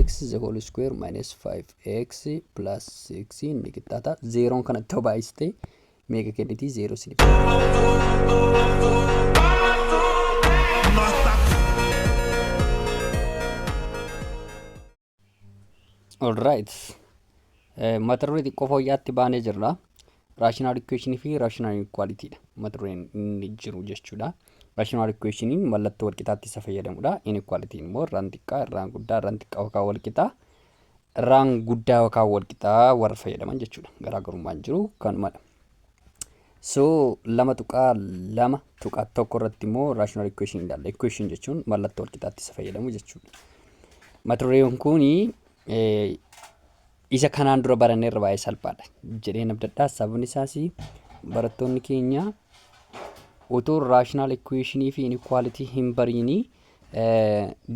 x the whole square minus 5x plus 6 ni qixxaata. Zeeroon kanatti yoo baay'iste meeqa kenniti? Zeeroo isiniif. Alright. Mata duree xiqqoo fooyya'aatti baanee jirra. Rational equation fi rational inequality dha. Mata dureen inni jiru jechuudha. Rational equation mallattoo walqixaatti isa fayyadamudha. Inequality immoo irraan xiqqaa, irraan guddaa, irraan xiqqaa yookaan walqixaa, irraan guddaa yookaan walqixaa warra fayyadaman jechuudha. Garaagarummaan jiru kanumadha. So 2.2.1 irratti immoo rational equation ilaalla. Equation jechuun mallattoo walqixaatti isa fayyadamu jechuudha. Mata dureen kun isa kanaan dura baranne irra baay'ee salphaadha jedheen abdadha. Sababni isaas barattoonni keenya utuu rational equation fi inequality hin bariini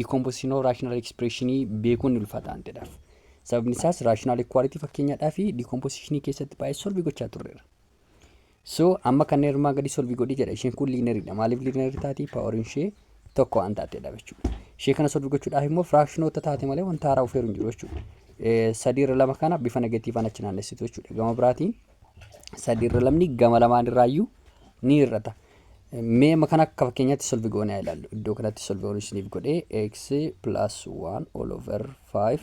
decomposition of rational expression beekuun ni ulfaata waan ta'eedhaaf. Sababni isaas rational equality fakkeenyaadhaa fi decomposition keessatti baay'ee solve gochaa turreera. So amma kanneen armaan gadii solve godhi jedha. Isheen kun liineriidha. Maaliif liinerii taati? Paawariin ishee tokko waan taateedha jechuudha. Ishee kana solve gochuudhaaf immoo firaakshinoota taate malee wanta haaraa ofeeru hin jiru jechuudha. Sadii irra lama kana bifa negatiivaan achi naannessitu jechuudha. Gama biraatiin sadii irra lamni gama lamaan irraayyuu ni hir'ata. Mee amma kana akka fakkeenyaatti solve goonee haa ilaallu. Iddoo kanatti solve goonee isiniif godhee x plus 1 all over 5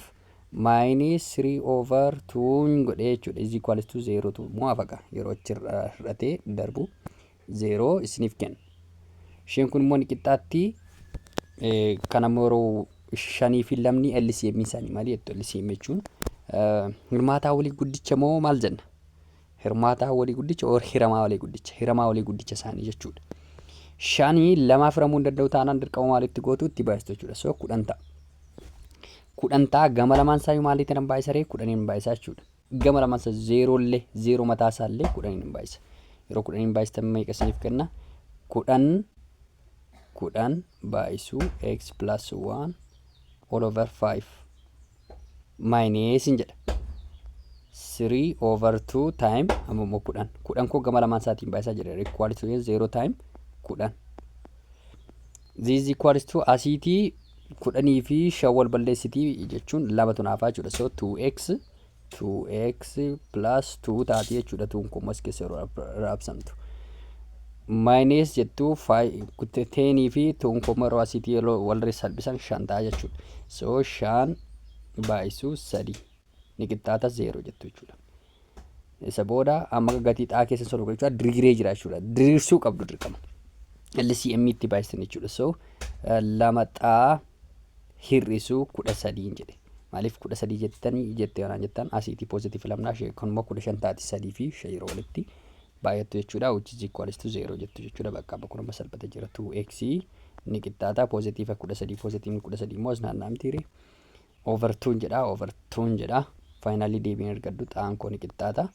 minus 3 over 2 godhee jechuudha. Is equals to 0 tu muwaafaqa yeroo achi hir'atee darbu 0 isiniif kenna. Isheen kun immoo ni qixxaatti. Kan ammoo yeroo shanii fi lamni LCM isaanii maali jettu? LCM jechuun hirmaataa walii guddicha moo maal jenna? Hirmaataa walii guddicha or hiramaa walii guddicha, hiramaa walii guddicha isaanii jechuudha. Shanii lamaaf hiramuu hin danda'u taanaan dirqama maalitti gootu? Itti baay'istu jechuudha. So 10 ta'a. 10 ta'a, gama lamaan isaa maaliitiin hin baay'isa ree? 10n hin baay'isa jechuudha. Gama lamaan isaa zeeroollee, zeeroo mataa isaallee 10n hin baay'isa. Yeroo 10n hin baay'istan meeqa isiniif kenna? 10 10 baay'isuu x plus 1 all over 5 minus hin jedha. 3 over 2 time amma immoo 10. 10 koo gama lamaan isaatiin baay'isaa jira. Equal to 0 time 10. This is equals to asiitii kudhanii fi shan wal balleessitii jechuun lamatu naafaa jechuudha. So 2x 2x plus 2 taati jechuudha. Tuun kun as keessa yeroo raabsamtu. Minus jettuu tenii fi tuun kun yeroo asiitii yeroo walirra salphisan shan ta'a jechuudha. So shan baay'isuu sadi ni qixxaata zeeroo jettu jechuudha. Isa booda amma gatii xaa keessa solu jechuudha, diriiree jira jechuudha. Diriirsuu qabdu dirqama. LCM itti baay'isan jechuudha. So lama xaa hir'isuu 13n jedhe. Maaliif 13 jettanii jettee waan jettan, asiitii positive lamnaa ishee kun immoo 15 taati, sadii fi shan yeroo walitti baay'attu jechuudha. Which is equals to zero jettu jechuudha. Bakka amma kun amma salphate jira. 2x ni qixxaata positive 13, positive 13 immoo as naanna'amtiire. Over 2 jedha, over 2 jedha. Finally deebiin argadhu xaan koo ni qixxaata.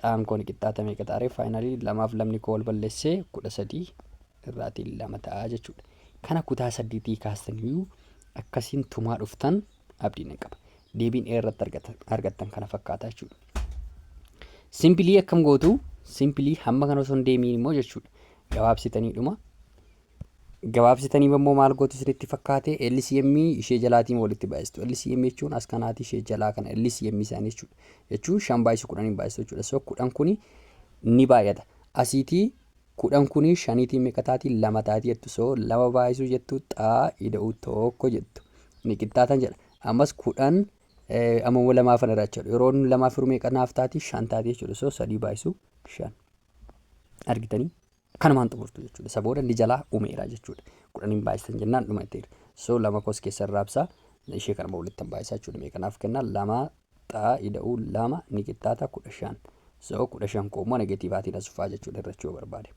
Xaan koo ni qixxaata meeqa taaree? Finally lamaaf lamni koo wal balleessee 13 irraatiin lama ta'a jechuudha. Kana kutaa saddeetii kaastaniyyuu akkasiin tumaa dhuftan abdiin hin qaba. Deebiin A irratti argattan kana fakkaata jechuudha. Simply akkam gootu? Simply hamma kana osoo hin deemiin immoo jechuudha. Gabaabsitanii dhuma. Gabaabsitanii immoo maal gootu isinitti fakkaate? LCM ishee jalaatiin walitti baay'istu. LCM jechuun as kanaati, ishee jalaa kana LCM isaanii jechuudha. Jechuun shan baay'isu 10n baay'istu jechuudha. So 10 kuni ni baay'ata. Asiitii 10 kuni shaniitiin meeqa taati? Lama taati jettu. So lama baay'isuu jettu, xaa ida'uu tokko jettu. Ni qixxaatan jedha. Ammas 10 amma immoo lamaaf irraa jechuudha. Yeroo inni lamaaf hiru meeqa naaf taati? Shan taati jechuudha. So sadii baay'isuu shan. Argitanii? Kanumaan xumurtu jechuudha. Isa booda inni jalaa uumeera jechuudha. 10n baay'isan jennaan dhumateera. So lama koos keessa raabsaa, ishee kanuma walitti baay'isaa jechuudha. Meeqa naaf kenna? Lama xaa ida'uu lama ni qixxaata 15. So 15 koo immoo negatiivaatiin as dhufaa jechuudha irrachuu yoo barbaade.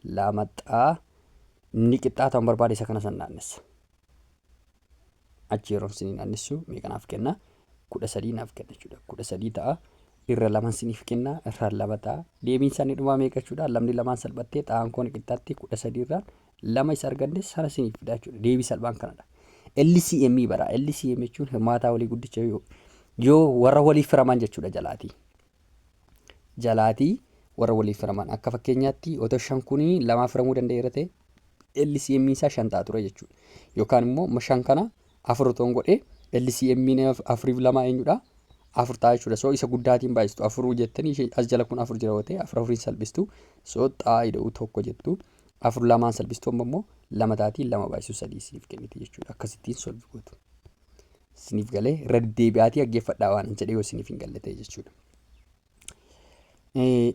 Lama xaa ni qixxaata waan barbaade isa kana san naannessa. Achi yeroo isin naannessu meeqa naaf kenna? 13 naaf kenna jechuudha. 13 ta'a. Irra lama isiniif kenna, irraan lama ta'a. Deebiin isaanii dhumaa meeqa jechuudha? Lamni lamaan salphattee xaa'aan koo ni qixxaatti 13 irraan lama isa arganne sana isiniif fida jechuudha. Deebii salphaan kanadha. LCM bara. LCM jechuun hirmaataa walii guddicha yoo warra waliif hiraman jechuudha jalaatii. Jalaatii warra waliif hiraman, akka fakkeenyaatti otoo shan kuni lamaaf hiramuu danda'eera ta'e LCM isaa shan ta'a ture jechuudha. Yookaan immoo shan kana afur otoo hin godhee LCM afuriif lamaa eenyudha? Afur ta'a jechuudha. So isa guddaatiin baay'istu, afur jettanii ishee as jala kun afur jira yoo ta'e, afur afuriin salphistu. So xaa ida'uu tokko jettu. Afur lamaan salphistu, amma immoo lama taatii, lama baay'isuu sadii isiniif kenniti jechuudha. Akkasittiin solve gootu. Isiniif galee? Irra deddeebi'aatii dhaggeeffadhaa waan hin jedhe yoo isiniif hin galle ta'e jechuudha.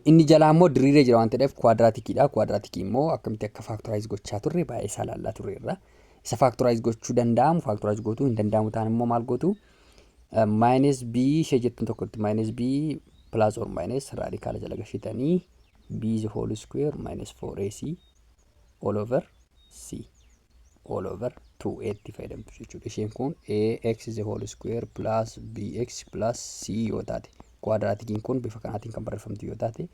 Inni jalaa immoo diriiree jira waan ta'eef quadraticidha. Quadraticii immoo akkamitti akka factorize gochaa turre baay'ee isaa ilaallaa turre irra. Isa factorize gochuu danda'amu factorize gootuu, hin danda'amu ta'an immoo maal gootu? Minus b ishee jettuun tokkotti minus b plus or minus radicala jala gashitanii b the whole square minus 4ac all over c all over 2a tti fayyadamtu jechuudha. Isheen kun ax the whole square plus bx plus c yoo taate, quadraticiin kun bifa kanaatiin kan barreeffamtu yoo taate,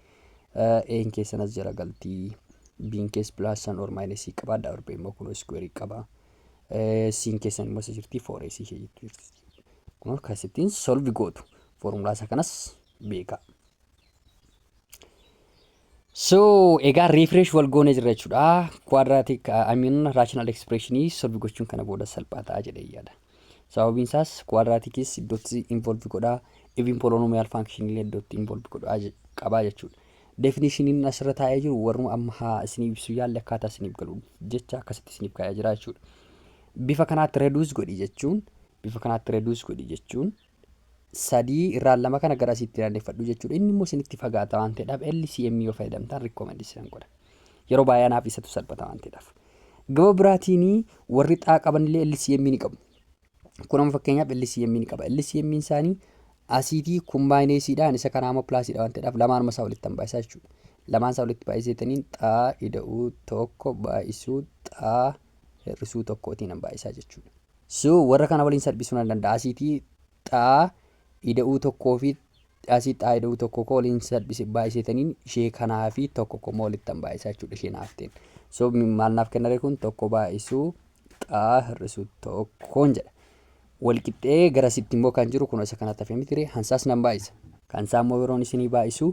a'n keessan as jala galtii, b'n keessa plus san or minus c qaba, darbee immoo kun square qaba. C'n keessan immoo isa jirti, 4ac ishee jettu jirti. Kun akkasittiin solve gootu. Foormulaa isaa kanas beekaa. So egaa refresh wal goonee jirra jechuudha. Quadratic, I mean, rational expressionii solve gochuun kana booda salphaa ta'a jedhee yaada. Sababiin isaas quadraticis iddootti involve godhaa, even polynomial function illee iddootti involve godhaa qabaa jechuudha. Definitioniin asirra taa'ee jiru warruma amma haa isiniif ibsu yaalle akkaataa isiniif galu jecha akkasitti isiniif kaa'ee jira jechuudha. Bifa kanaatti reduce godhi jechuun, bifa kanaatti reduce godhi jechuun, sadii irraan lama kana gara asitti naanneffadhu jechuudha. Inni immoo isinitti fagaata waan ta'eedhaaf LCM yoo fayyadamtan recommend isin godha. Yeroo baay'ee anaaf isatu salphata waan ta'eedhaaf. Gama biraatiin warri xaa qaban illee LCM ni qabu. Kun amma fakkeenyaaf LCM ni qaba. LCM isaanii asiitii kun minusiidhaan, isa kanaa immoo plusiidha waan ta'eedhaaf lamaanuma isaa walitti baay'isaa jechuudha. Lamaan isaa walitti baay'iseetaniin xaa ida'uu tokko baay'isuu xaa hir'isuu tokkootiin baay'isaa jechuudha. So warra kana waliin salphisuu nan danda'a. Asiitii xaa ida'uu tokkoo fi asii xaa ida'uu tokko koo waliin salphise baay'iseetaniin ishee kanaa fi tokko koo walitti baay'isaa jechuudha ishee naaf ta'een. So maal naaf kennare? Kun tokko baay'isuu xaa hir'isuu tokkoon jedha. Walqixxee garasitti immoo kan jiru kun isa kanatti hafee miti ree? Hansaas nan baay'isa. Kan isaa immoo yeroon isinii baay'isu,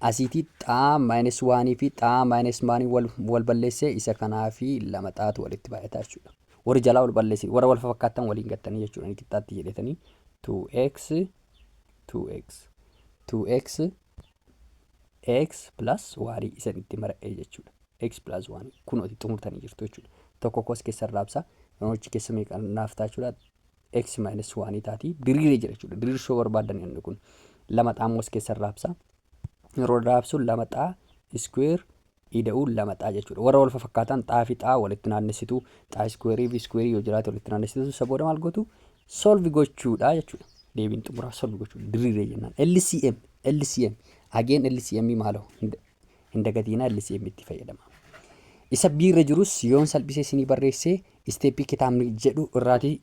asiitii xaa minus oneii fi xaa minus oneii wal balleessee isa kanaa fi lama xaatu walitti baay'ata jechuudha. Warri jalaa wal balleessi, warra wal fakkaatan waliin gattanii jechuudha. Inni qixxaatti jedhetanii 2x 2x 2x x plus oneii isanitti mara'ee jechuudha. X plus oneii kunooti xumurtanii jirtu jechuudha. Tokko kos keessa raabsa. Yeroo achi keessa meeqa naaf ta'a jechuudha? X minus oneii taati. Diriiree jira jechuudha. Diriirsuu barbaadan inni kun lama xaammoo keessa raabsa. Yeroo raabsu lama xaa square ida'uu lama xaa jechuudha. Warra wal fakkaatan xaa fi xaa walitti naannessitu, xaa squareii fi squareii yoo jiraate walitti naannessitu, isa booda maal gootu? Solve gochuudha jechuudha. Deebiin xumuraa solve gochuudha. Diriiree jennaan. LCM, LCM again, LCM maaloo hin dagatiinaa, LCM itti fayyadama. Isa biirra jirus yoon salphisee isinii barreessee stepii kitaabni jedhu irraatii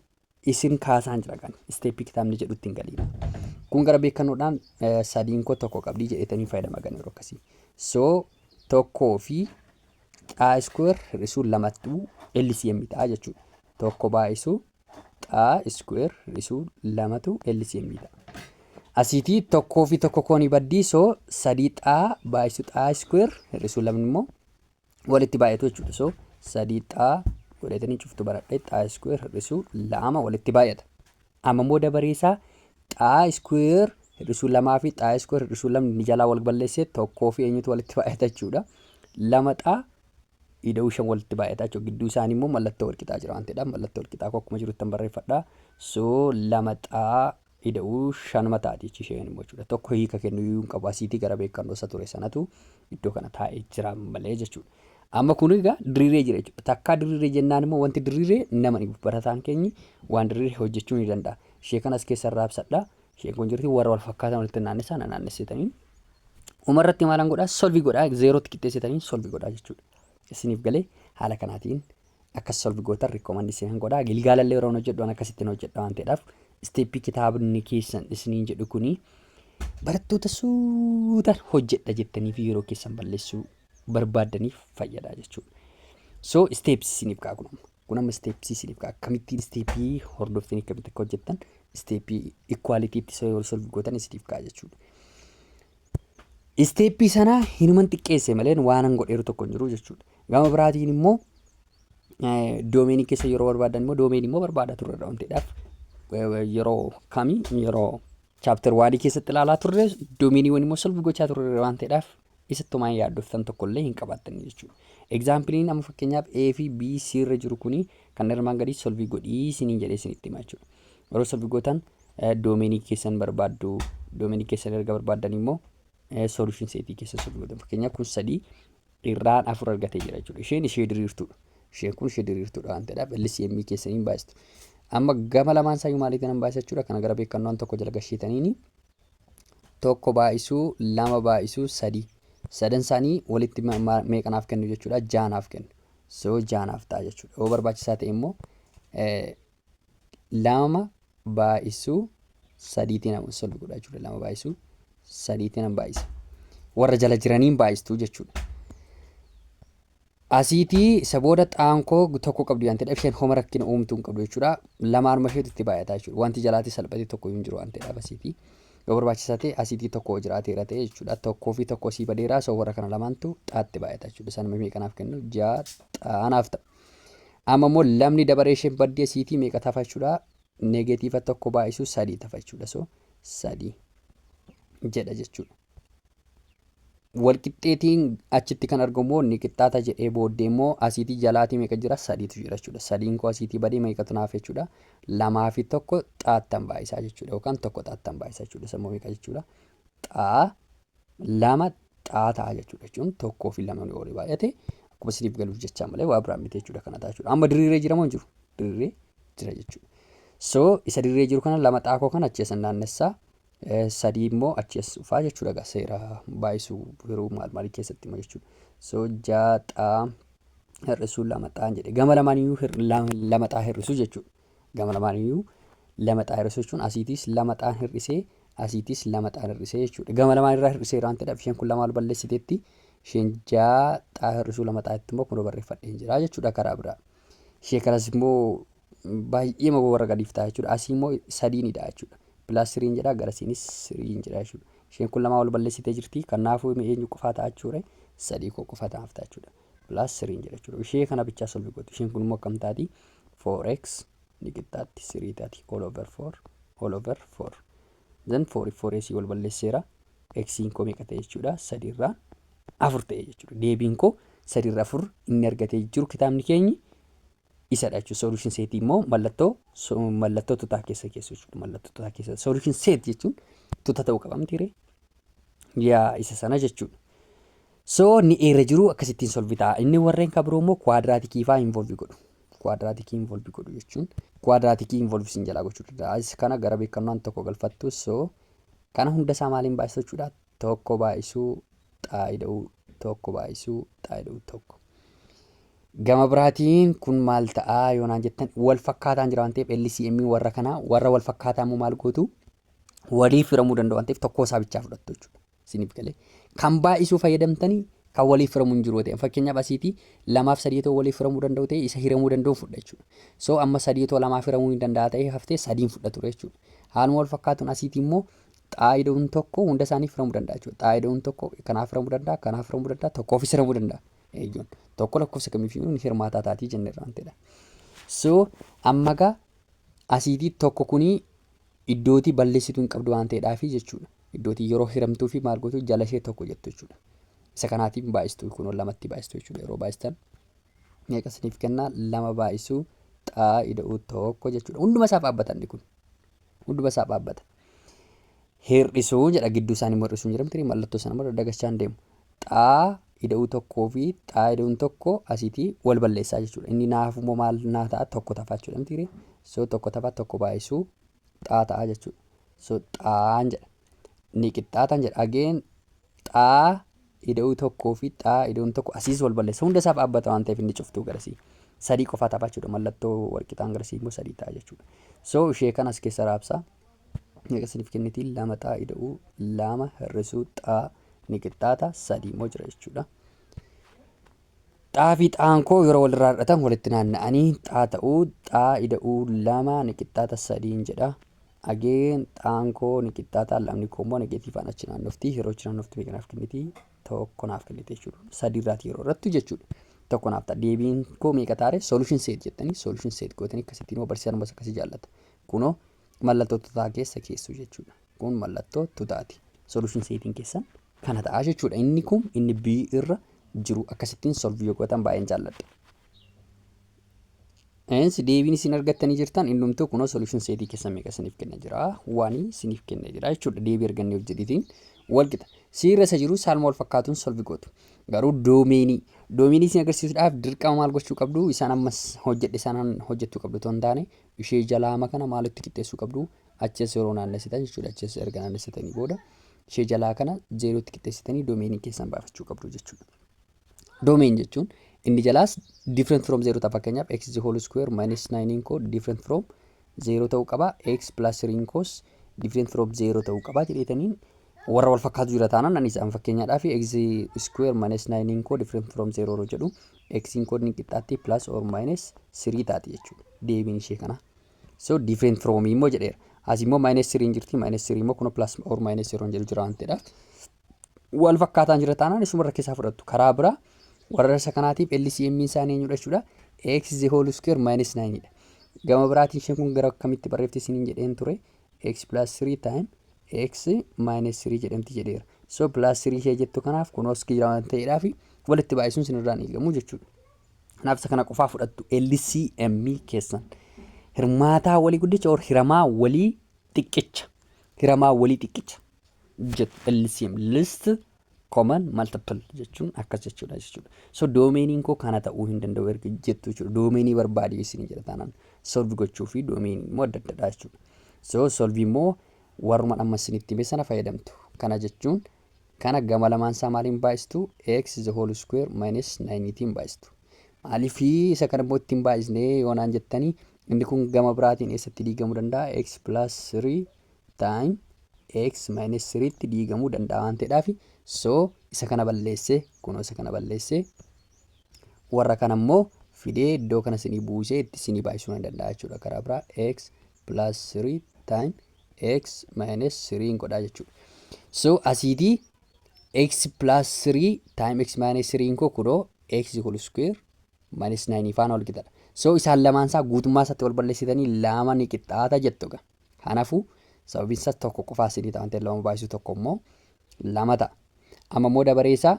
isin kaasaan jira kan stepii kitaabni jedhu ittiin galiina. Kun gara beekannoodhaan sadiin koo tokko qabdii jedhetanii fayyadama gan yeroo akkasii. So tokkoo fi xaa square hir'isuu lamattuu LCM ta'a jechuudha. Tokko baay'isuu xaa square hir'isuu lamatu LCM ta'a. Asiitii tokkoo fi tokko koonii baddii, so sadii xaa baay'isuu xaa square hir'isuu lamni immoo walitti baay'atu jechuudha. So sadii xaa godhatanii cuftu baradhee xaa square hir'isuu lama walitti baay'ata. Amma immoo dabareesaa xaa square hir'isuu lamaa fi xaa square hir'isuu lamni ni jalaa wal balleessee tokkoo fi eenyutu walitti baay'ata jechuudha? Lama xaa ida'uu shan walitti baay'ata jechuudha. Gidduu isaanii immoo mallattoo wal qixaa jira waan ta'eedhaaf mallattoo wal qixaa akkuma jirutti barreeffadha. So lama xaa ida'uu shanuma taati jechi isheen immoo jechuudha. Tokko hiika kennu iyyuu hin qabu, asiitii gara beekannoo isa ture sanatu iddoo kana taa'ee jira malee jechuudha. Amma kun egaa diriiree jira jechuudha. Takkaa diriiree jennaan immoo wanti diriiree nama dhibu, barataan keenyi waan diriiree hojjechuu ni danda'a. Ishee kanas keessa raabsadha. Isheen kun jirti, warra wal fakkaatan walitti naannessaa na naannessitanii. Umarratti maalan godhaa? Solve godhaa, zeerootti qixxeessitanii solve godhaa jechuudha. Isiniif galee? Haala kanaatiin akkas solve gootan recommend isin godhaa. Gilgaalallee yeroo hojjedhu waan akkasittiin hojjedha waan ta'eedhaaf stepii kitaabni keessan isiniin jedhu kuni barattoota suutaan hojjedha jettanii fi yeroo keessan balleessuu barbaaddaniif fayyada jechuudha. So steps isiniif ka'a kun amma. Kun amma steps isiniif ka'a. Akkamittiin stepii hordoftanii akkamitti akka hojjettan, stepii equalitytti solve gootan isiniif ka'a jechuudha. Stepii sana hinuman xiqqeesse malee waan an godheeru tokko hin jiru jechuudha. Gama biraatiin immoo domainii keessa yeroo barbaadan immoo domainii immoo barbaadaa turre waan ta'eedhaaf Yeroo kamii, yeroo chapter 1 keessatti ilaalaa turre, domainiiwwan immoo solve gochaa turre waan ta'eedhaaf isattumaan yaaddoftan tokkollee hin qabaattan jechuudha. Exampleiin amma fakkeenyaaf A fi B, C irra jiru kuni kan armaan gadii solve godhii isiniin jedhee isinitti hima jechuudha. Yeroo solve gootan domainii keessan barbaaddu. Domainii keessan erga barbaaddan immoo solution setii keessa solve gootan. Fakkeenyaaf kun sadii irraan afur argatee jira jechuudha. Isheen ishee diriirtuudha. Isheen kun ishee diriirtuudha waan ta'eedhaaf LCM keessaniin baay'istu. Amma gama lamaan isaayyuu maaliitiin hin baay'isa jechuudha. Kana gara beekannoon tokko jala gasheetaniini tokko baay'isuu lama baay'isuu sadii. Sadan isaanii walitti meeqanaaf kennu jechuudha? Jaanaaf kennu. So jaanaaf ta'a jechuudha. Yoo barbaachisaa ta'e immoo lama baay'isuu sadiitiin nama solve godha jechuudha. Lama baay'isuu sadiitiin nama baay'isa. Warra jala jiraniin baay'istuu jechuudha. Asiitii isa booda xaankoo tokko qabdi waan ta'eef isheen homa rakkina uumtuu hin qabdu jechuudha. Lamaanuma isheetu itti baay'ata jechuudha. Wanti jalaatti salphate tokko hin jiru waan ta'eedhaaf asiitii. Yoo barbaachisaa ta'e asiitii tokko jiraateera ta'e jechuudha. Tokkoo fi tokko sii badeera, so warra kana lamaantu xaatti baay'ata jechuudha. Isaan meeqanaaf kennu? Ja'a xaanaaf ta'a. Amma immoo lamni dabaree isheen baddee asiitii meeqa tafa jechuudha? Negative tokko baay'isuu sadii tafa jechuudha. So sadii jedha jechuudha. Walqixxeetiin achitti kan argamu ni qixxaata jedhee booddee immoo asiitii jalaatii meeqa jira? Sadiitu jira jechuudha. Sadiin koo asiitii badee meeqatu naaf jechuudha? Lamaa fi tokko xaattan baay'isaa jechuudha. Yookaan tokko xaattan baay'isaa jechuudha. Sammuu meeqa jechuudha? Xaa lama xaa ta'a jechuudha. Jechuun tokkoo fi lama walii baay'ate akkuma isiniif galuuf jecha malee waa biraan miti jechuudha kana ta'a jechuudha. Amma diriiree jira moo hin jiru? Diriiree jira jechuudha. So isa diriiree jiru kana lama xaakoo kana achi asan naannessaa, sadii immoo achi as dhufaa jechuudha egaa seera baay'isuu yeroo maal maalii keessatti immoo jechuudha. So ja'a xaa hir'isuu lama xaan jedhe, gama lamaaniyyuu lama xaa hir'isuu jechuudha. Gama lamaaniyyuu lama xaa hir'isuu jechuun asiitis lama xaan hir'isee, asiitis lama xaan hir'isee jechuudha. Gama lamaan irraa hir'isee waan ta'eef isheen kun lama wal balleessiteetti, isheen ja'a xaa hir'isuu lama xaa'itti immoo kunoo barreeffadheen jira jechuudha karaa biraa. Ishee kanas immoo baay'ee warra gadiif ta'a jechuudha. Asii immoo sadiinidha jechuudha. Plus threen jedha, garasiinis threen jedha jechuudha. Isheen kun lamaa wal balleessitee jirti. Kanaafuu eenyu qofaa ta'a jechuudha? Sadii koo qofa ta'aaf ta'a jechuudha. Plus threen jedha jechuudha. Ishee kana bichaa solve gootu. Isheen kun immoo akkam taati? 4x ni qixxaatti 3 taati. All over 4, all over 4. Then 4 4 asii wal balleesseera. Xiin koo meeqa ta'e jechuudha? Sadiirraa afur ta'e jechuudha. Deebiin koo sadiirra afur inni argatee jiru kitaabni keenyi isadha jechuudha. Solution setii immoo mallattoo tutaa keessa keessu jechuudha. Mallattoo tutaa keessa solution set jechuun tuta ta'uu qaba mitiiree? Yaa, isa sana jechuudha. So inni eerra jiru akkasittiin solve ta'a. Inni warreen kan biroo immoo quadraticii fa'aa involve godhu. Quadraticii involve godhu jechuun quadraticii involve sin jalaa gochuu danda'a. Isa kana gara beekannoon tokko galfattu, so kana hunda isaa maaliin baay'isu jechuudha? Tokko baay'isuu xaa ida'uu tokko baay'isuu xaa ida'uu tokko. Gama biraatiin kun maal ta'aa yoo naan jettan, wal fakkaataan jira waan ta'eef LCM warra kanaa warra wal fakkaataa immoo maal gootu? Waliif hiramuu danda'u waan ta'eef tokko isaa bichaa fudhattu jechuudha. Isiniif galee kan baay'isuu fayyadamtanii kan waliif hiramuu hin jiru ta'e, fakkeenyaaf asiitii lamaaf sadii ta'uu waliif hiramuu danda'u ta'e, isa hiramuu danda'u fudha jechuudha. So amma sadii ta'uu lamaaf hiramuu hin danda'a ta'e haftee sadiin fudha ture jechuudha. Haaluma wal fakkaatuun asiitii immoo xaa ida'uun tokko hunda isaaniif hiramuu danda'a jechuudha. Xaa ida'uun tokko kanaaf hiramuu danda'a, kanaaf hiramuu danda'a, tokkoofis hiramuu danda'a. Eeyyuun tokko lakkoofsa kamiifiyyuu ni hirmaataa taatii jenne irraa ta'edha. So amma gaa asiitii tokko kunii iddootii balleessituu hin qabdu waan ta'eedhaafi jechuudha. Iddootii yeroo hiramtuu fi maal gootu, jala ishee tokko jettu jechuudha. Isa kanaatiin baay'istuu kun lamatti baay'istu jechuudha. Yeroo baay'istan meeqa isiniif kenna? Lama baay'isuu xaa ida'uu tokko jechuudha. Hunduma isaaf dhaabbata inni kun. Hunduma isaaf dhaabbata. Hir'isuu jedha, gidduu isaanii immoo hir'isuu hin jedhamti, mallattoo sana immoo daggachaa hin deemu. Xaa ida'uu tokkoo fi xaa ida'uun tokko asiitii wal balleessaa jechuudha. Inni naaf immoo maal naa ta'a? Tokko tafaa jechuudha miti? So tokko tafa, tokko baay'isuu xaa ta'a jechuudha. So xaan jedha. Ni qixxaatan jedha. Again xaa ida'uu tokkoo fi xaa ida'uun tokko asiis wal balleessa. Hunda isaaf dhaabbata waan ta'eef inni cuftuu garasii. Sadii qofaa tafa jechuudha. Mallattoo wal qixaan garasii immoo sadii ta'a jechuudha. So ishee kanas keessa raabsaa. Meeqa isiniif kenniti? Lama xaa ida'uu lama hir'isuu xaa ni qixxaata sadii immoo jira jechuudha. Xaa fi xaan koo yeroo walirraa hir'atan walitti naanna'anii xaa ta'uu, xaa ida'uu lama ni qixxaata sadiin jedha. Again xaan koo ni qixxaata, lamni koo immoo negativeaan achi naannofti. Yeroo achi naannofti meeqa naaf kenniti? Tokko naaf kenniti jechuudha. Sadii irraati yeroo irrattu jechuudha. Tokko naaf ta'a. Deebiin koo meeqa taare? Solution set jettanii solution set gootanii akkasittiin immoo barsiisaan ammas akkasii jaallata. Kunoo Mallattoo tutaa keessa keessu jechuudha. Kun mallattoo tutaati. Solution setiin keessan kana ta'a jechuudha. Inni kun inni B irra jiru akkasittiin solve yoo gootan baay'een jaalladha. Eensi deebiin isin argattanii jirtan innumtuu kunoo solution setii keessan meeqa isiniif kenna jira? One isiniif kenna jira jechuudha. Deebii argannee hojjetiitiin wal qixa. C irra isa jiru saaluma wal fakkaatuun solve gootu. Garuu domainii isin agarsiisuudhaaf dirqama maal gochuu qabdu? Isaan ammas hojjedhe isaan hojjechuu qabdu otoo hin taane, ishee jalaama kana maalitti qixxeessuu qabdu? Achi as yeroo naannessitan jechuudha. Achi as erga naannessitanii booda ishee jalaa kana zeerootti qixxeessitanii domainii keessan baafachuu qabdu jechuudha. Domain jechuun inni jalaas different from zero ta'a. Fakkeenyaaf, x the whole square minus 9 koo different from zero ta'uu qaba, x plus 3 koos different from zero ta'uu qaba jedheetaniin warra wal fakkaatu jira taanaan, ani isaan fakkeenyaadhaaf x square minus 9 koo different from zero yeroo jedhu, x koo ni qixxaatti plus or minus 3 taati jechuudha deebiin ishee kana. So different from immoo jedheera. As immoo minus 3 jirti. Minus 3 immoo kun plus or minus 0 jedhu jira waan ta'eedhaaf, wal fakkaataan jira taanaan isumarra keessaa fudhattu. Karaa biraa warra isa kanaatiif LCM isaanii eenyudha jechuudha? X the whole square minus 9 dha. Gama biraatiin isheen kun gara akkamitti barreeffti isiniin jedheen ture? X plus 3 time x minus 3 jedhamti jedheera. So plus 3 ishee jettu kanaaf kunoos jira waan ta'eedhaaf walitti baay'isuun sinirraan eegamu jechuudha. Kanaaf isa kana qofaa fudhattu LCM keessan. Hirmaataa walii guddicha or hiramaa walii xiqqicha. Hiramaa walii xiqqicha jettu. LCM, least common multiple jechuun akkas jechuudha jechuudha. So domainiin koo kana ta'uu hin danda'u erga jettu jechuudha. Domainii barbaade isin jedha taanaan solve gochuu fi domainii immoo adda addadha jechuudha. So solve immoo warruma amma isinitti hime sana fayyadamtu. Kana jechuun kana gama lamaan isaa maaliin baay'istu? X the whole square minus 9tiin baay'istu. Maaliifii isa kana immoo ittiin baay'isnee yoo naan jettanii, inni kun gama biraatiin eessatti diigamuu danda'a? X plus 3 time x minus 3 tti diigamuu danda'a waan ta'eedhaaf, so isa kana balleessee, kunoo isa kana balleessee, warra kana immoo fidee iddoo kana isinii buusee itti isinii baay'isuu ni danda'a jechuudha. Karaa biraa x plus 3 time x minus 3 godhaa jechuudha. So asiitii x plus 3 time x minus 3 koo kunoo x whole square minus 9 faana wal qixadha. So isaan lamaan isaa guutummaa isaatti wal balleessitanii lama ni qixxaata jettu. Kanaafuu sababiin isaas tokko qofaa isinii ta'a waan ta'eef, lama baay'isuu tokko immoo lama ta'a. Amma immoo dabaree isaa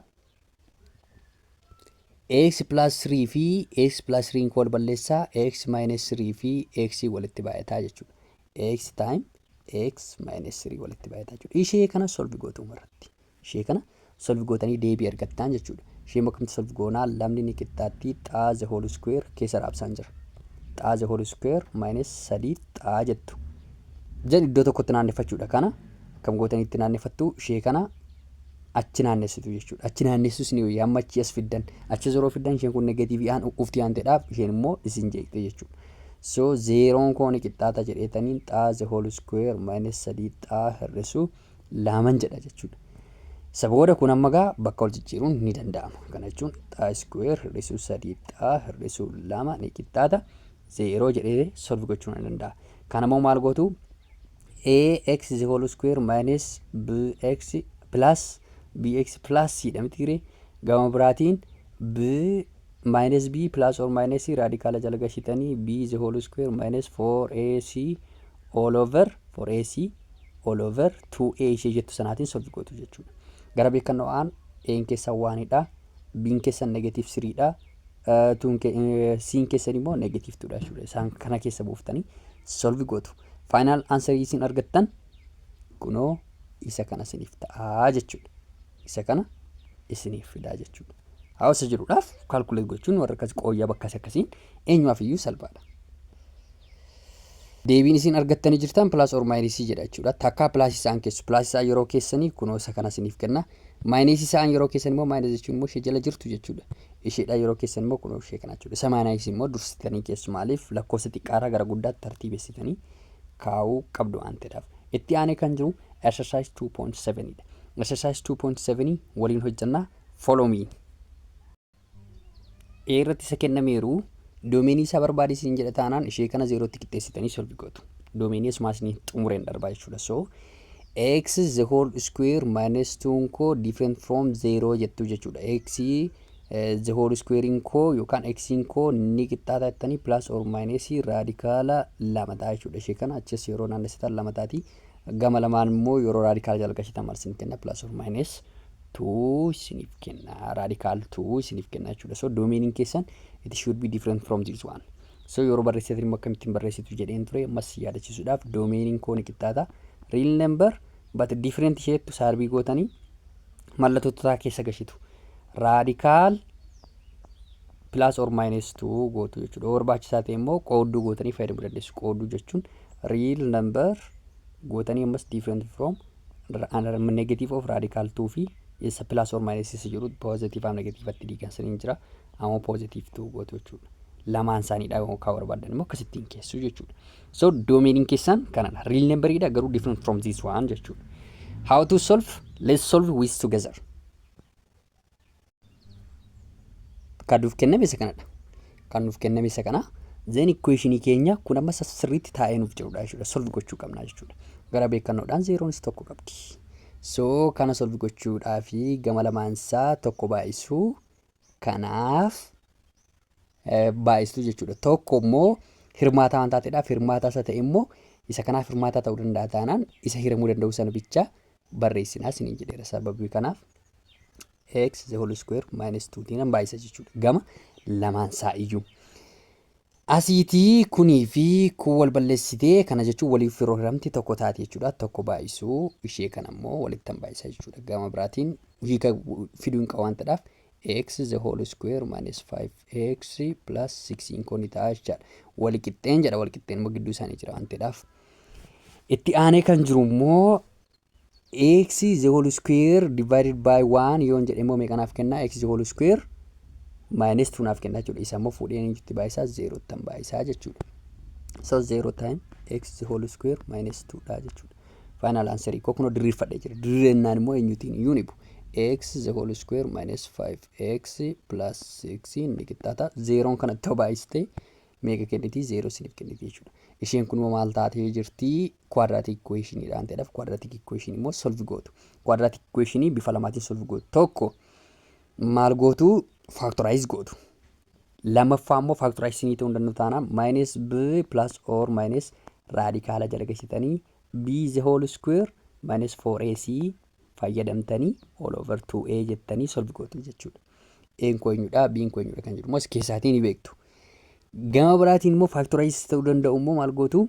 x plus 3 fi x plus 3 wal balleessaa, x minus 3 fi x walitti baay'ataa jechuudha. X time x minus 3 walitti baay'ataa jechuudha. Ishee kana solve gootu irratti. Ishee kana solve gootanii deebii argattan jechuudha. Ishee akkamitti solve goonaa? Lamni ni qixxaatti xaa the whole square keessa raabsaan jira. Xaa the whole square minus 3 xaa jettu. Jedhu iddoo tokkotti naannefachuudha. Kana akkam gootanii itti naannefattu? Ishee kana achi naannessitu jechuudha. Achi naannessus ni wayya amma achi as fiddan. Achi yeroo fiddan isheen kun negativeii aan ufti aan ta'eedhaaf isheen immoo isin jeeqxe jechuudha. So zeeroon koo ni qixxaata jedheetaniin xaa the whole square minus 3 xaa hir'isu laman jedha jechuudha. Isa booda kun amma gaa bakka wal jijjiiruun ni danda'ama. Kana jechuun xaa square hir'isuu 3 xaa hir'isuu 2 ni qixxaata zeeroo jedhee solve gochuu ni danda'a. Kana immoo maal gootu? Ax the whole square minus bx plus bx plus c dha miti ree? Gama biraatiin b minus b plus or minus c radicala jala gashitanii b the whole square minus 4ac all over 4ac all over 2a ishee jettu sanaatiin solve gootu jechuudha. Gara beekannoo aan a'n keessan oneidha, b'n keessan negative threedha, c'n keessan immoo negative twodha jechuudha. Isaan kana keessa buuftanii solve gootu. Final answerii isin argattan kunoo isa kana isiniif ta'aa jechuudha. Isa kana isiniif fidaa jechuudha. Hawaasa jiruudhaaf calculate gochuun warra akkas qooyyaa bakka akkasiin eenyumaaf iyyuu salphaadha. Deebiin isin argattanii jirtan plus or minusii jedha jechuudha. Takkaa plusii isaan keessu. Plusii isaan yeroo keessanii kunoo isa kana isiniif kenna. Minusii isaan yeroo keessan immoo, minus jechuun immoo ishee jala jirtu jechuudha. Isheedha yeroo keessan immoo kunoo ishee kana jechuudha. Isa minusii immoo dursitanii keessu. Maaliif? Lakkoofsa xiqqaarraa gara guddaatti tartiibessitanii kaa'uu qabdu waan ta'eedhaaf. Itti aanee kan jiru exercise 2.7 dha. Exercise 2.7 waliin hojjannaa, follow me. A irratti isa kennameeru domainii isaa barbaade isin jedha taanaan, ishee kana zeerootti qixxeessitanii solve gootu. Domainii asumaa isin xumureen darbaa jechuudha. So x the whole square minus 2 koo different from 0 jettu jechuudha. X The whole square'n koo yookaan x'n koo ni qixxaata jettanii plus or minus radical 2 ta'a jechuudha. Ishee kana achis yeroo naannessitan 2 taati. Gama lamaan immoo yeroo radical jala galchitan maal isiniif kenna? Plus or minus 2 isiniif kenna. Radical 2 isiniif kenna jechuudha. So domainiin keessan it should be different from this one. So yeroo barreessitan immoo akkamittiin barreessitu jedheen ture, ammas yaadachiisuudhaaf, domainiin koo ni qixxaata. Real number but different isheettu saarbii gootanii mallattoo keessa gashitu. Radical plus or minus 2 gootu jechuudha. Yoo barbaachisaa ta'e immoo qoodduu gootanii fayyadamuu dandeessu. Qoodduu jechuun real number gootanii ammas different from negative of radical 2 fi isa plus or minus isa jiru positive fi negative diigan saniin jira. Ammoo positive 2 gootu jechuudha. Lamaan isaaniidha kan barbaadan immoo akkasittiin keessu jechuudha. So domainiin keessan kanadha. Real numberidha garuu different from this one jechuudha. How to solve? Let's solve with together. Kan nuuf kenname isa kanadha. Kan nuuf kenname isa kana. Then equationii keenya kun amma sirriitti taa'ee nuuf jirudha jechuudha. Solve gochuu qabna jechuudha. Gara beekannoodhaan zeeroonis tokko qabdi. So kana solve gochuudhaafi gama lamaansaa tokko baay'isuu kanaaf baay'istuu jechuudha. Tokko immoo hirmaataa waan taateedhaaf hirmaataa isa ta'e immoo isa kanaaf hirmaataa ta'uu danda'a taanaan isa hiramuu danda'u sana bicha barreessinaa isiniin jedheera. Sababii kanaaf x the whole square minus 2 tiin baay'isa jechuudha. Gama lamaan isaa iyyuu. Asiitii kunii fi kun wal balleessitee, kana jechuun waliif yeroo hiramti tokko taati jechuudha. Tokko baay'isuu ishee kana immoo walitti baay'isa jechuudha. Gama biraatiin hiika fiduu hin qabu waan ta'eef x the whole square minus 5x plus 6 kun ni ta'a jechaadha. Wal qixxeen jedha, wal qixxeen immoo gidduu isaanii jira waan ta'eedhaaf. Itti aanee kan jiru immoo x the whole square divided by 1 yoon jedhe immoo meeqanaaf kenna? X the whole square minus 2 naaf kenna jechuudha. Isa immoo fuudhee eenyutti baay'isaa? 0 tti baay'isaa jechuudha. So 0 time x the whole square minus 2 dha jechuudha. Final answer koo kunoo diriirfadhee jira. Diriirennaan immoo eenyutiin iyyuu ni bu'u. X the whole square minus 5x plus 6 ni qixxaata. Zeeroon kanatti yoo baay'iste meeqa kenniti? 0 isiniif kenniti jechuudha. Isheen kun immoo maal taatee jirti? Quadratic equation dhaan ta'eedhaaf quadratic equation immoo solve gootu. Quadratic equation bifa lamaatiin solve gootu. Tokko maal gootu? Factorize gootu. Lammaffaa immoo factorize ta'uu hin danda'u taanaan minus b plus or minus radical jala galchitanii b the whole square minus 4ac fayyadamtanii all over 2a jettanii solve gootu jechuudha. A'n koo eenyudha? B'n koo eenyudha kan jedhu immoo as keessaatii ni beektu. Gama biraatiin immoo factorize ta'uu danda'u immoo maal gootu?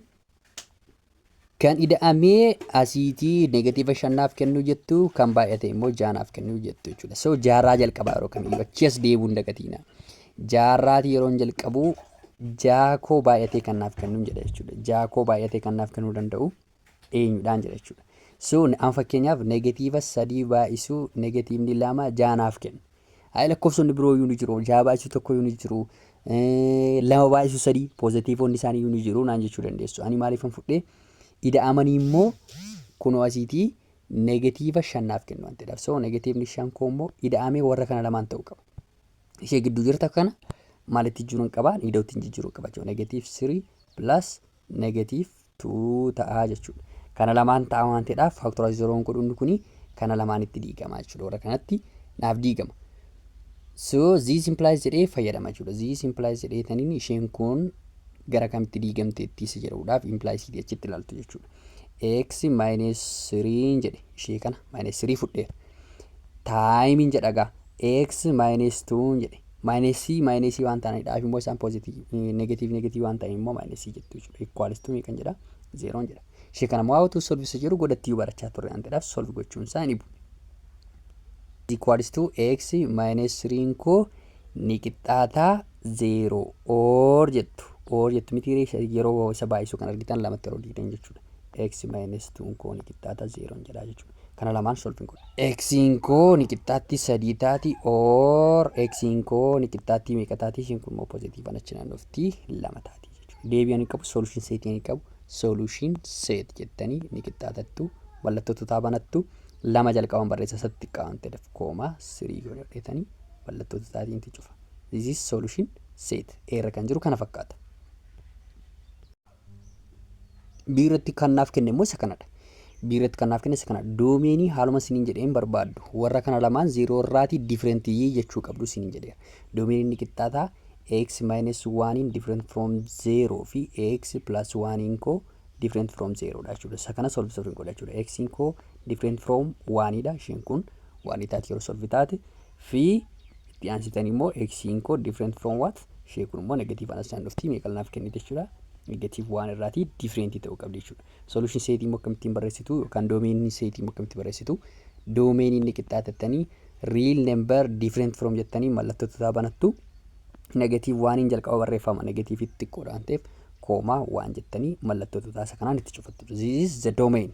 Kan ida'amee asiitii negative shannaaf kennuu jettu, kan baay'ate immoo jaanaaf kennuu jettu jechuudha. So jaarraa jalqabaa yeroo kamiyyuu achi as deebi'uu hin dagatiina. Jaarraatii yeroon jalqabu jaakoo baay'atee kan naaf kennuu jedha jechuudha. Jaakoo baay'atee kan naaf kennuu danda'u eenyudhaan jedha jechuudha. So an fakkeenyaaf negative sadii baay'isuu negativeni lama jaanaaf kenna. Haa, lakkoofsonni biroo iyyuu ni jiru. Jaa baay'isuu tokko iyyuu ni jiru. Lama baay'isuu sadii positiveonni isaanii iyyuu ni jiru naan jechuu dandeessu. Ani maaliifan fudhee? Ida'amanii immoo kunoo asiitii negative shannaaf kennu waan ta'eedhaaf. So negativeni shan koo immoo ida'amee warra kana lamaan ta'uu qaba. Ishee gidduu jirta kana maalitti jijjiiruu qaba? Ida'uutti jijjiiruu qaba jechuudha. Negative 3 plus negative 2 ta'aa jechuudha. Kana lamaan ta'a waan ta'eedhaaf factorize yeroon godhu kuni kana lamaanitti diigama jechuudha. Warra kanatti naaf diigama. So this implies jedhee fayyadama jechuudha. This implies jedhee taniin isheen kun gara kamitti diigamteetti isa jedhuudhaaf implies achitti ilaaltu jechuudha. X minus 3 jedhe, ishee kana minus 3 fudheera. Timeiin jedha gaa x minus 2 jedhe, minus minus waan ta'aniidhaaf immoo isaan positive, negative negative waan ta'an immoo minus jettu jechuudha. Equals to meeqan jedha? Zeeroon jedha. Ishee kana immoo how to solve isa jedhu godhattii barachaa turre waan ta'eedhaaf solve gochuun isaa ni bu'u. Equals to x minus 3 koo ni qixxaataa 0 or jettu, or jettu miti yeroo isa baay'isu kan argitan lamatti yeroo diidan jechuudha. X minus 2 koo ni qixxaata 0 jedha jechuudha. Kana lamaan solve godha. X koo ni qixxaatti sadii taati or x koo ni qixxaatti meeqa taati? Isheen kun immoo positive achi naannofti, lama taati jechuudha. Deebii ani qabu, solution set ani qabu, solution set jettanii ni qixxaatattu, mallattoo tutaa banattu, lama jalqaban barreessa isatti xiqqaa waan ta'eef comma three godhatanii mallattoo tutaatiin cufa. This is solution set. Eerra kan jiru kana fakkaata. B irratti kan naaf kenne immoo isa kanadha. B irratti kan naaf kenne isa kana. Domainii haaluma isiniin jedheen barbaaddu. Warra kana lamaan zero irraatii differentii jechuu qabdu isiniin jedheera. Domainii inni qixxaataa x minus 1 different from 0 fi x plus 1 koo different from 0 dha jechuudha. Isa kana solve solve godha jechuudha. X koo different from 1 dha. Isheen kun 1 taati yeroo solve taate, fi itti aansitan immoo x koo different from what? Ishee kun immoo negative asaan dhufti, meeqa naaf kennite jechuudha. Negative 1 irraatii different ta'uu qabdi jechuudha. Solution setii immoo akkamittiin barreessitu, yookaan domainii setii immoo akkamitti barreessitu? Domainii inni qixxaatettanii real number different from jettanii mallattoo tutaa banattu. Negative 1 jalqaba barreeffama, negative xiqqoodha waan ta'eef comma 1 jettanii mallattoo tutaa isa kanaan itti cufattu. This is the domain.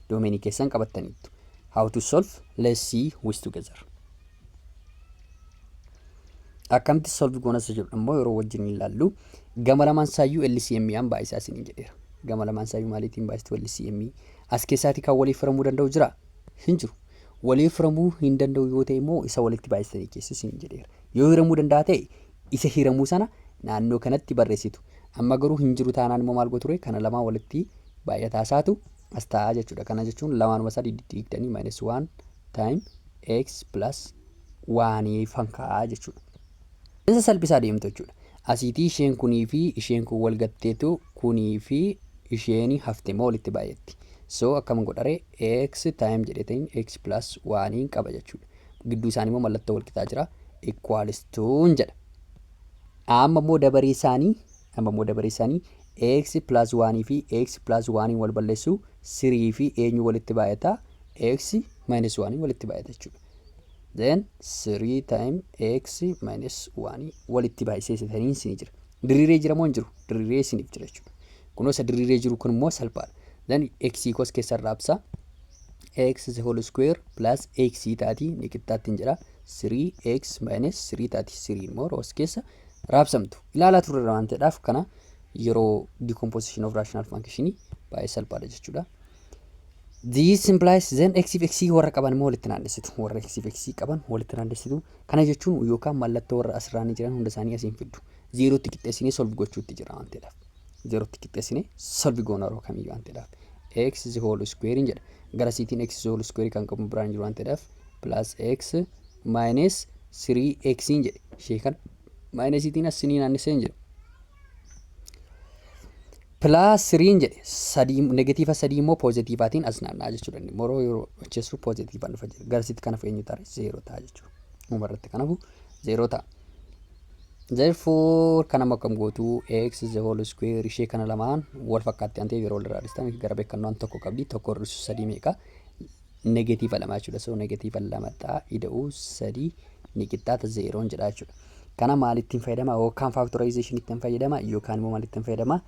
Domainii keessan qabattaniittu. How to solve? Let's see with together. Akkamitti solve goona isa jedhu immoo yeroo wajjin ilaallu, gama lamaan saayyuu LCM aan baay'isaa isiniin jedheera. Gama lamaan saayyuu maaliitiin baay'istu? LCM. As keessaatii kan waliif firamuu danda'u jira? Hin jiru. Waliif firamuu hin danda'u yoo ta'e immoo isa walitti baay'istanii keessu isiniin jedheera. Yoo hiramuu danda'a ta'e isa hiramuu sana naannoo kanatti barreessitu. Amma garuu hin jiru taanaan immoo maal gootu? Kana lamaan walitti baay'ataa isaatu as ta'a jechuudha. Kana jechuun lamaanuma isaa digdanii minus 1 time x plus 1 fankaa jechuudha. Isa salphisaa deemtu jechuudha. Asiitii isheen kunii fi isheen kun wal gatteetu, kunii fi isheen hafte immoo walitti baay'atti. So akkam godharee? X time jedheetiin x plus 1 qaba jechuudha. Gidduu isaanii immoo mallattoo wal qixaa jira. Equals to jedha. Amma immoo dabaree isaanii x plus 1 fi x plus 1 wal balleessu, 3 fi eenyu walitti baay'ata? X minus 1 walitti baay'ata jechuudha. Then 3 time x minus 1 walitti baay'isee isinii jira. Diriiree jira moo hin jiru? Diriiree isiniif jira jechuudha. Kunoo isa diriiree jiru kun immoo salphaadha. Then x kos keessa raabsa. X the whole square plus x taati, ni qixxaattiin jedha. 3x minus 3 taati. 3 immoo roos keessa raabsamtu. Ilaalaa turre waan ta'eedhaaf kana yeroo decomposition of rational function baay'ee salphaadha jechuudha. This implies then x fi x warra qaban immoo walitti naannessitu. Warra x fi x qaban walitti naannessitu. Kana jechuun yookaan mallattoo warra asirraanii jiran hunda isaanii asiin fiddu. Zeerootti qixxeessinee solve gochuutti jira waan ta'eedhaaf. Zeerootti qixxeessinee solve goona yeroo kamiyyuu waan ta'eedhaaf. X the whole square jedha. Gara siitiin x the whole square kan qabu biraan jiru waan ta'eedhaaf plus x minus 3x jedhe. Ishee kana minusiitiin as sinii naannessee jedhe. Plus 3 jedhe, sadii, negative sadii immoo positiveaatiin as naanna'a jechuudha. Inni immoo yeroo hojjeessu positiveaan dhufa jira. Garasitti kanaaf eenyu ta'a? Zeeroo ta'a jechuudha. Uumarratti kanaafuu zeeroo ta'a. Therefore kana akkam gootu? X the whole square, ishee kana lamaan wal fakkaatti waan ta'eef yeroo walirraa dhistan gara beekannoon tokko qabdi. Tokko hir'isu sadii meeqa? Negative lama jechuudha. So negative lama ta'a ida'uu sadii ni qixxaata zeeroon jedha jechuudha. Kana maalittiin fayyadama? Yookaan factorization ittiin fayyadama, yookaan immoo maalittiin fayyadama?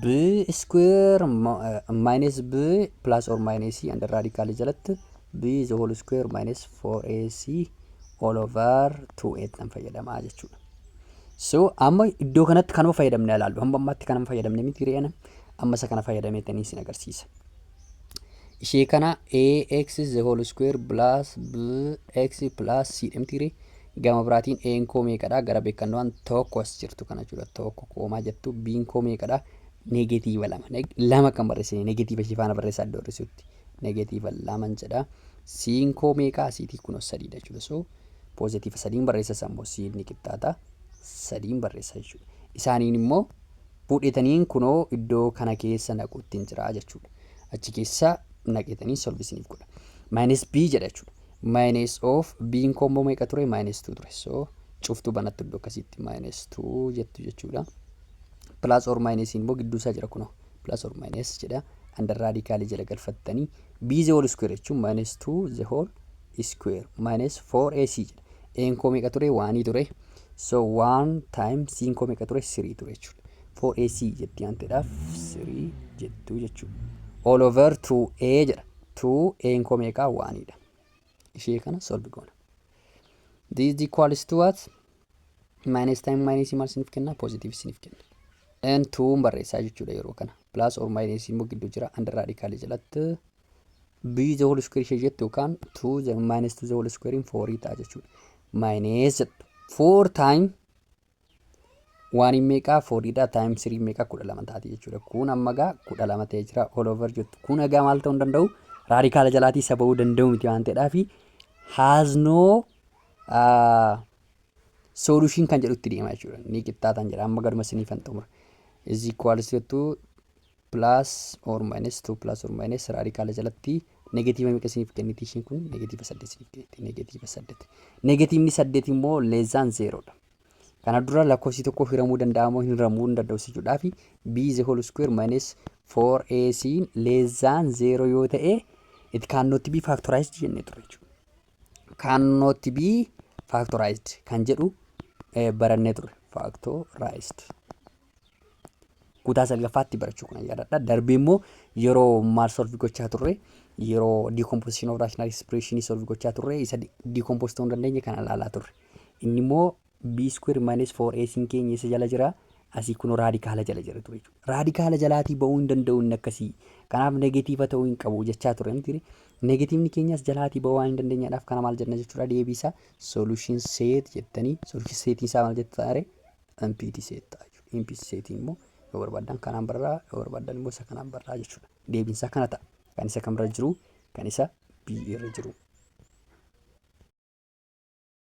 B square minus b plus or minus c under radical jalatti b the whole square minus 4ac all over 2a tan fayyadamaa jechuudha. So amma iddoo kanatti kanuma fayyadamne ilaallu. Hamma ammaatti kanuma fayyadamne miti re'ana. Amma isa kana fayyadameetanii isin agarsiisa. Ishee kana ax the whole square plus bx plus c dhemti ree. Gama biraatiin a'n koo meeqadha? Gara beekannoon tokko as jirtu kana jechuudha. Tokko comma jettu. B'n koo meeqadha? Negative lama. Lama kan barreessine, negative ishee faana barreessaa iddoo hir'isuutti. Negative laman jedha. C'n koo meeqa? Asiitii kunoo sadiidha jechuudha. So positive sadiin barreessa immoo c ni qixxaata. Sadiin barreessa jechuudha. Isaaniin immoo fuudhetaniin kunoo iddoo kana keessa naquuttiin jira jechuudha. Achi keessa naqetanii solve isiniif godha. Minus b jedha jechuudha. Minus of b'n koo immoo meeqa ture? Minus 2 ture. So cuftuu banattu iddoo akkasitti minus 2 jettu jechuudha. Plus or minus immoo gidduu isaa jira kunoo. Plus or minus jedha. Under radicalii jala galfattanii b the whole square jechuun minus 2 the whole square minus 4ac jedha. A'n koo meeqa ture? Oneii ture. So 1 times c koo meeqa ture? 3 ture jechuudha. 4ac jetti waan ta'eedhaaf 3 jettu jechuudha. All over 2a jedha. 2 a'n koo meeqa? Oneiidha. Ishee kana solve goona. This is equals to what? Minus time minus maal isiniif kenna? Positive isiniif kenna. And 2 barreessaa jechuudha yeroo kana. Plus or minus immoo gidduu jira under radicalii jalatti b the whole square ishee jettu yookaan 2 the minus 2 the whole square in 4 ta'a jechuudha. Minus jettu. 4 time 1 meeqaa? 4dha. Time 3 meeqaa? 12 taati jechuudha. Kun amma gaa 12 ta'ee jira, all over jettu. Kun egaa maal ta'uu hin danda'u? Radical jalaatii isa ba'uu danda'u miti waan ta'eedhaaf, has no solution kan jedhutti deema jechuudha. Ni qixxaatan jedha, amma gaduma isiniifan xumura. Is equals to plus or minus 2 plus or minus radical jalatti negative meeqa isiniif kenniti ishiin kun? Negative 8 isiniif kenniti. Negative 8. Negatiivni 8 immoo less than 0dha. Kana dura lakkoofsi tokko hiramuu danda'a moo hin hiramuu hin danda'u jechuudhaaf, b the whole square minus 4ac less than 0 yoo ta'e, it cannot be factorized jennee turre jechuudha. Cannot be factorized kan jedhu barannee ture. Factorized. Kutaa salgaffaatti barachuu kana yaadadha. Darbee immoo yeroo maal solve gochaa turre? Yeroo decomposition of rational expression solve gochaa turre, isa decompose ta'uu hin dandeenye kana ilaalaa turre. Inni immoo b square minus 4ac keenya isa jala jira. Asii kun radical jala jira ture jechuudha. Radical jalaatii ba'uu hin danda'u inni akkasii. Kanaaf negative ta'uu hin qabu jechaa ture miti. Negatiivni keenyas jalaatii ba'uu waan hin dandeenyeedhaaf, kana maal jenna jechuudha deebiisa? Solution set jettanii, solution setiin isaa maal jettu taare? Empty set ta'a jechuudha. Empty setiin immoo yoo barbaaddan kanaan barraa, yoo barbaaddan immoo isa kanaan barraa jechuudha. Deebiinsaa kana ta'a. Kan isa kamirra jiru? Kan isa B irra jiru.